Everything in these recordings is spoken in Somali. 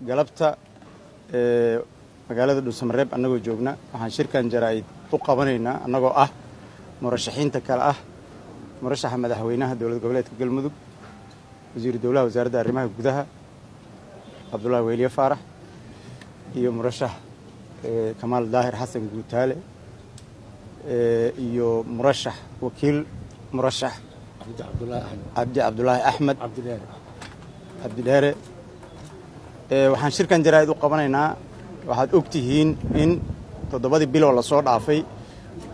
Galabta magaalada Dhuusamareeb annagoo joogna, waxaan shirkan jaraa'id u qabanaynaa annagoo ah murashaxiinta kale ah murashaxa madaxweynaha Dowlad Goboleedka Galmudug, wasiiru dowlaha Wasaaradda Arrimaha Gudaha Cabdullaahi Weyliye Faarax iyo murashax Kamaal Daahir Xasan Guutaale iyo murashax wakiil murashax Cabdi Cabdulaahi Axmed Cabdidheere. Waxaan shirkan jaraa'id u qabanaynaa, waxaad og tihiin in 7dii biloo lasoo dhaafay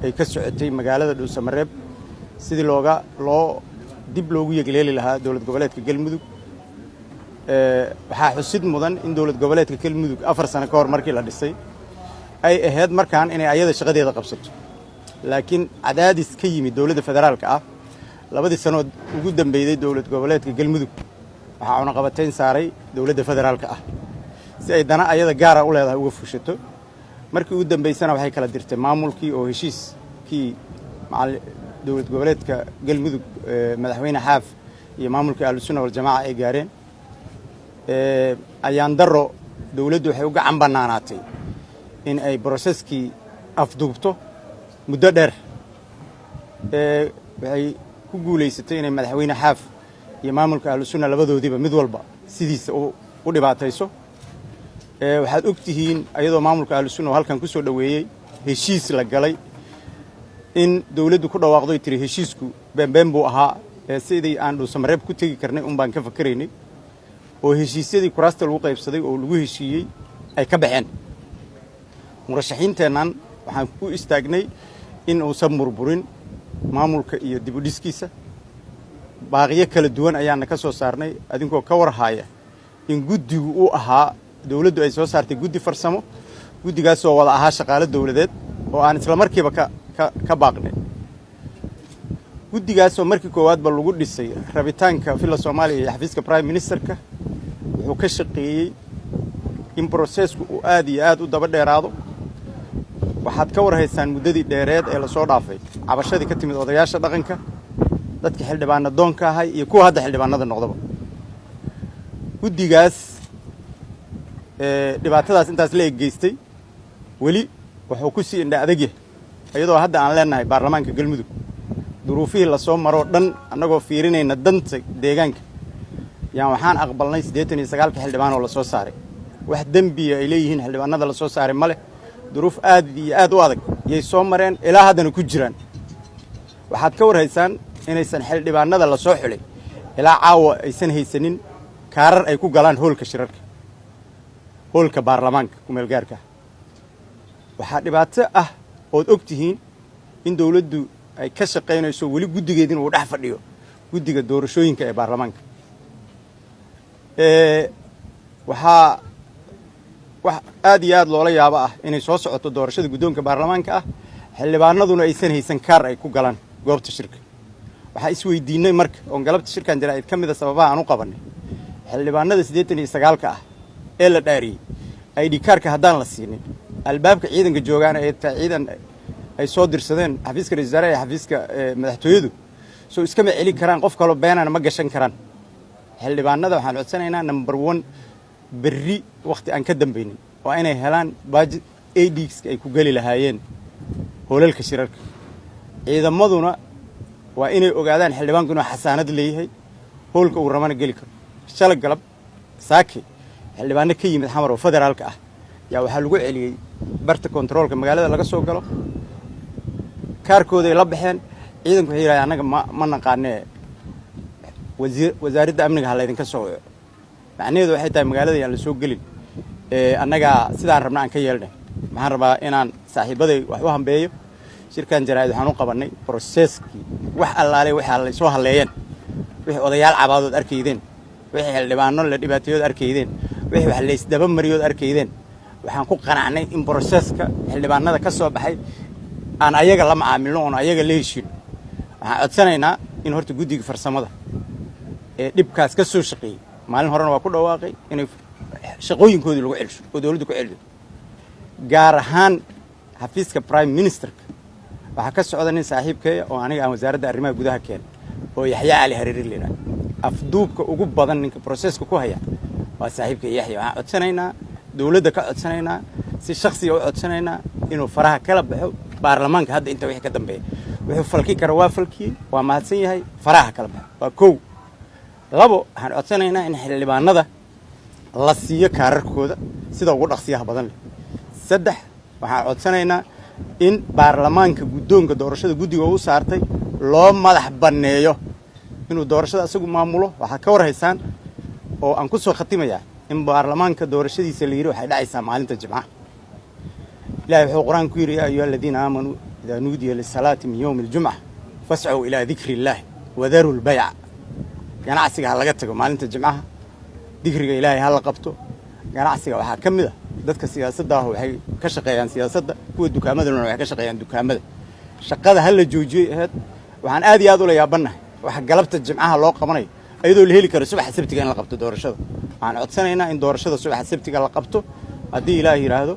ay ka socotay magaalada Dhuusamareeb sidii looga loo dib loogu yegleeli lahaa Dowlad Goboleedka Galmudug. Waxaa xusid mudan in Dowlad Goboleedka Galmudug 4 sano ka hor markii la dhisay ay ahayd markaan inay ayada shaqadeeda qabsato, laakiin cadaadis ka yimid dowladda federaalka ah 2dii sanood ugu dambeyday Dowlad Goboleedka Galmudug waxaa cunaqabatayn saaray dowladda federaalka ah si ay dana ayada gaara u leedahay uga fushato. Markii ugu dambaysana waxay kala dirtay maamulkii oo heshiiskii Dowlad Goboleedka Galmudug, Madaxweyne Xaaf iyo maamulkii Ahlusunna Waljamaaca ay gaareen. Ayaan daro, dowladdu waxay u gacan bannaanaatay in ay broseskii afduubto muddo dheer. Waxay ku guulaysatay inay Madaxweyne Xaaf iyo maamulka Ahlusunna labadoodiiba mid walba sidiisa u dhibaatayso. Waxaad og tihiin ayadoo maamulka Ahlusunna oo halkan ku soo dhoweeyey heshiis la galay in dowladdu ku dhawaaqdoy tiri heshiisku beenbeen buu ahaa, ee sidii aan Dhuusamareeb ku tegi karnay un baan ka fakeraynay, oo heshiisyadii kuraasta lagu qaybsaday oo lagu heshiiyey ay ka baxeen. Murashaxiinteennan waxaan ku istaagnay in uusan murburin maamulka iyo dib u dhiskiisa. Baaqiyo kala duwan ayaana ka soo saarnay, adinkoo ka warhaaya in guddigu uu ahaa dowladdu ay soo saartay guddi farsamo, guddigaasoo wada ahaa shaqaalo dowladeed oo aan isla markiiba ka baaqnay, guddigaasoo markii koowaadba lagu dhisay rabitaanka Villa Soomaaliya iyo xafiiska prime ministerka. Wuxuu ka shaqeeyey in brosesku uu aad iyo aad u daba dheeraado. Waxaad ka war haysaan muddadii dheereed ee lasoo dhaafay cabashadii ka timid odayaasha dhaqanka, dadka xildhibaana doonka ahay iyo kuwa hadda xildhibaanada noqdaba. Guddigaas dhibaatadaas intaas la eggeystay weli wuxuu ku sii indha adag yahay, iyadoo hadda aan leenahay baarlamaanka Galmudug duruufihii lasoo maroo dhan annagoo fiirinayna danta deegaanka yaan waxaan aqbalnay 89ka xildhibaan oo lasoo saaray. Wax dembiya ay leeyihiin xildhibaanada lasoo saaray ma leh. Duruuf aad iyo aad u adag yay soo mareen, ilaa haddana ku jiraan. Waxaad ka war haysaan inaysan xildhibaanada lasoo xulay ilaa caawa aysan haysanin kaarar ay ku galaan hoolka shirarka, hoolka baarlamaanka kumeelgaarka. Waxaa dhibaato ah ood og tihiin in dowladdu ay ka shaqaynayso weli guddigeedin uu dhex fadhiyo guddiga doorashooyinka ee baarlamaanka. Waxaa wax aad iyo aad loola yaabo ah inay soo socoto doorashada guddoonka baarlamaanka ah, xildhibaanaduna aysan haysan kaar ay ku galaan goobta shirka. Waxaa isweydiinay marka oon galabta shirkan jaraa'id ka mida sababaha aan u qabannay, xildhibaanada 89ka ah ee la dhaariyey ID kaarka haddaan la siinin, albaabka ciidanka joogaana ay tahay ciidan ay soo dirsadeen xafiiska ra-isul wasaaraha iyo xafiiska madaxtooyadu, soo iskama celin karaan, qof kaloo beenana ma gashan karaan. Xildhibaanada waxaan codsanaynaa, number one, berri wakhti aan ka dambaynin waa inay helaan badge IDska ay ku geli lahaayeen hoolalka shirarka. Ciidamaduna waa inay ogaadaan xildhibaanku inuu xasaanad leeyahay, hoolka uu rabana geli karo. Shala galab saake xildhibaano ka yimid Xamar oo federaalka ah yaa waxaa lagu celiyey barta kontaroolka magaalada laga soo galo. Kaarkooday la baxeen. Ciidanku waxay yidhahdeen annaga ma naqaanee, wasiir wasaaradda amniga ha laydinka soo waco. Macnaheedu waxay tahay magaalada yaan la soo gelin, annagaa sidaan rabna aan ka yeelnay. Waxaan rabaa inaan saaxiibaday wax u hambeeyo. Shirkan jaraa'id waxaan u qabannay broseskii wax allaale waxaa laysoo halleeyeen, wixii odayaal cabaadood arkaydeen, wixii xildhibaano la dhibaateeyood arkaydeen, wixii wax laysdaba mariyood arkaydeen. Waxaan ku qanacnay in broseska xildhibaanada ka soo baxay aan ayaga la macaamilno oon ayaga la heshiino. Waxaan codsanaynaa in horta guddiga farsamada ee dhibkaas ka soo shaqeeyey, maalin horena waa ku dhawaaqay, inay shaqooyinkoodii lagu celsho oo dowladdu ku celiyo. Gaar ahaan xafiiska prime ministerka waxaa ka socda nin saaxiibkeeya oo aniga aan Wasaaradda Arrimaha Gudaha keenay oo Yaxya Cali Hareeri la yidhaha, afduubka ugu badan ninka broseska ku haya Waa saaxiibka Yaxya. Waxaan codsanaynaa, dowladda ka codsanaynaa, si shaksiga u codsanaynaa inuu faraha kala baxo baarlamaanka hadda inta wixii ka dambeeya. Wuxuu falki kara waa falkiyey, waa mahadsan yahay, faraha kala baxo. Waa kow. Labo, waxaan codsanaynaa in xildhibaanada la siiyo kaararkooda sida ugu dhaqsiyaha badan leh. Saddex, waxaan codsanaynaa in baarlamaanka guddoonka doorashada guddiga u saartay loo madax banneeyo inuu doorashada isagu maamulo. Waxaad ka war haysaan oo aan ku soo khatimayaa in baarlamaanka doorashadiisa la yidhi waxay dhacaysaa maalinta Jimcaha. Ilahay wuxuu Qur-aan ku yidhi: "Yaa ayuha aladiina aamanuu, idaa nuudiya lisalaati min yowmi aljumca fascow ilaa dikri illaahi wadaru lbayca." Ganacsiga ha laga tago maalinta Jimcaha, dikriga Ilaahay ha la qabto. Ganacsiga waxaa ka mid a dadka siyaasadda ah waxay ka shaqeeyaan siyaasadda, kuwa dukaamaduna waxay ka shaqeeyaan dukaamada. Shaqada ha la joojiyey aheyd. Waxaan aad iyo aad ula yaabannahay waxa galabta Jimcaha loo qabanayo, iyadoo la heli karo subaxa Sabtiga in la qabto doorashada. Waxaan codsanaynaa in doorashada subaxa Sabtiga la qabto haddii Ilaah yidhaahdo.